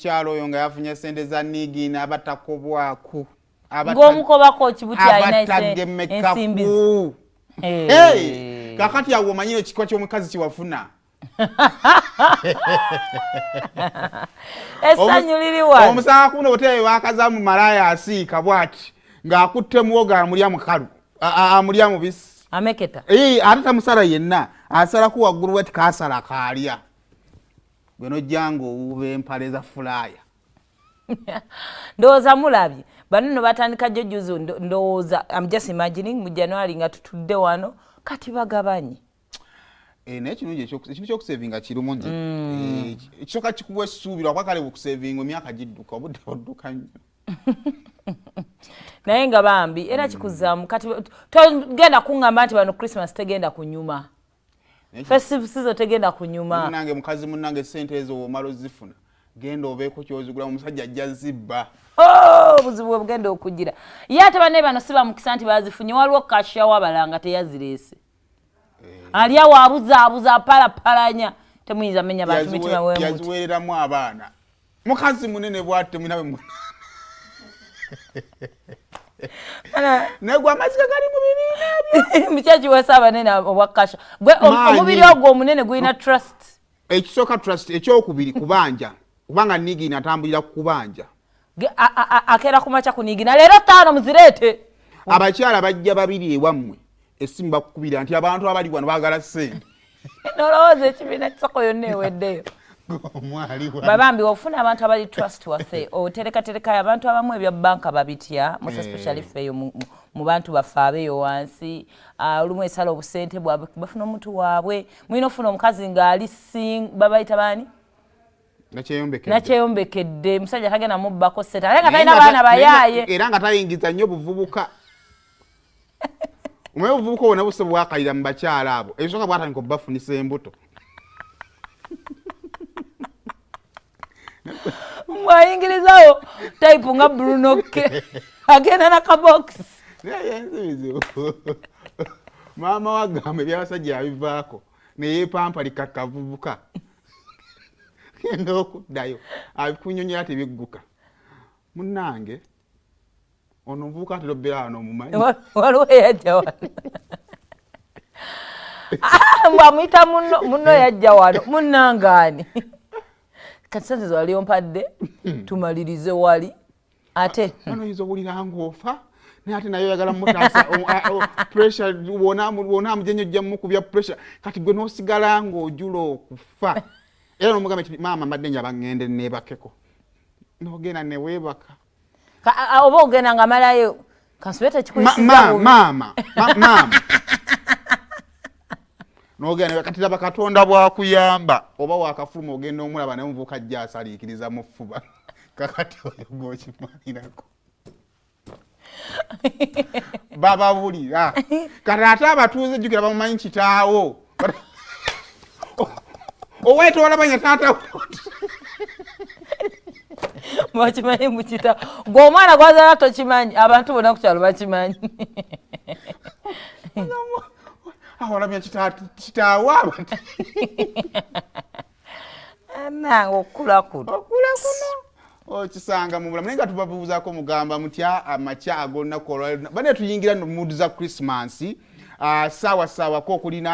Omukyalo oyo nga yafunye sente za niigini, abatakobwako. Ng'omukobako kibuti alina ensimbi. Abatagemekaku. Kakati awo omanyire ekikwa ky'omukazi kiwafuna. Essanyu liri wano. Omusanga kuno butebe bakaza mu malaya asiika bwati ng'akutte muwogo amulya mukalu, amulya mubisi. Ameketa. Ate tamusala yenna, asalako waggulu bwati kasala kaalya. Gwe n'ojja ng'owuuba empale za fulaaya. Ndowooza mulabye bano nno batandika jjo juzi, ndowooza I'm just imagining mu January nga tutudde wano kati bagabanye. Naye kirungi ekintu ky'okusevinga kirungi. Ekisooka kikuwa essuubi lwakuba kale okusevinga emyaka gidduka, obudde budduka nnyo. Naye nga bambi era kikuzzaamu kati togenda kuŋŋamba nti bano Christmas tegenda kunyuma. Festive season tegenda kunyuma. Munnange, mukazi munnange, ssente ezo w'omala ozifuna genda obeeko ky'ozigula, omusajja ajja zibba. Oh, obuzibu bwe bugenda okugira. Ye ate banne bano si bamukisa nti bazifunye, waliwo kasha wabala nga teyazireese. Ali awo abuzaabuza apalapalanya, temuyinza menya bantu mitima bwe muti. Yaziweereramu abaana. Mukazi munene bw'ati temulina bwe naye gwe amaziga gali mu bibiina ebyo. Mukyaki wesa abanene obwa kasha. Gwe Maanyi. Omubiri ogwo omunene gulina trust. Ekisooka trust, ekyokubiri kubanja, kubanga nigina atambulira ku kubanja. Akeera ku makya kunigina leero 5 muzireete. Abakyala bajja babiri ewammwe, essimu bakukubira nti abantu abali wano baagala ssente. Nolowooza ekibiina kisoko yonna eweddeyo. Omwali wano. Babambi ofuna abantu abali trust waffe, oterekaterekayo abantu abamu ebya banka babitya, most especially ffe eyo mu bantu baffe abeeyo wansi. Olumu esala obusente bwabwe bafuna omuntu waabwe. Mulina ofuna omukazi ng'ali babayita baani? Nakyeyombekedde. Nakyeyombekedde. Musajja tagenda mubbako ssente. Ate nga Naye talina nga baana bayaaye. Era nga tayingiza nnyo buvubuka. Omanyi obuvubuka obwo nabwo bwakalira mu bakyala abo. Ebisooka bwatandika obbafunisa embuto. Mwayingirizawo type nga Bruno K. Agenda na kabox. Naye enzibizibu. Maama wagamba eby'abasajja yabivaako ne yeepampalika kavubuka. Genda okuddayo abikunyonyola tebigguka. Munnange ono omuvubuka atera obbeera wano omumanyi. Waliwo eyajja wano. Mbu amuyita munno yajja wano, munnange ani? Kati ssente ze wali ompadde tumalirize wali ate. Wano oyinza owulira ng'ofa, naye ate naye oyagala mutaasa, pressure, wona amujenyo ojja mukubya pressure. Kati gwe n'osigala ng'ojula okufa. Era n'omugamba nti maama mbadde njaba ŋŋende neebakeko. N'ogenda ne weebaka. Oba ogenda nga malayo, kansube tekikuyisiza bubi. Maama, maama. N'ogenda ne kati laba Katonda bw'akuyamba, oba wakafuluma ogenda omulaba naye omuvubuka ajja asaliikiriza mu ffuba. Kakati oyo gw'okimalirako. Bababulira. Kati ate abatuuze jjukira bamumanyi kitaawo. Oweeta olabanya taata we. Bakimanyi mu kita. Gwe omwana gw'azaala tokimanyi, abantu bonna ku kyalo bakimanyi. Awo olabya kitaawo abati. Nange okula kuno. Okula kuno. Okisanga mu bulamu. Naye nga tubabuuzaako mugamba mutya amakya ag'olunaku olwaleero. Bane tuyingira mu mood za Christmas. Saawa saawako okulina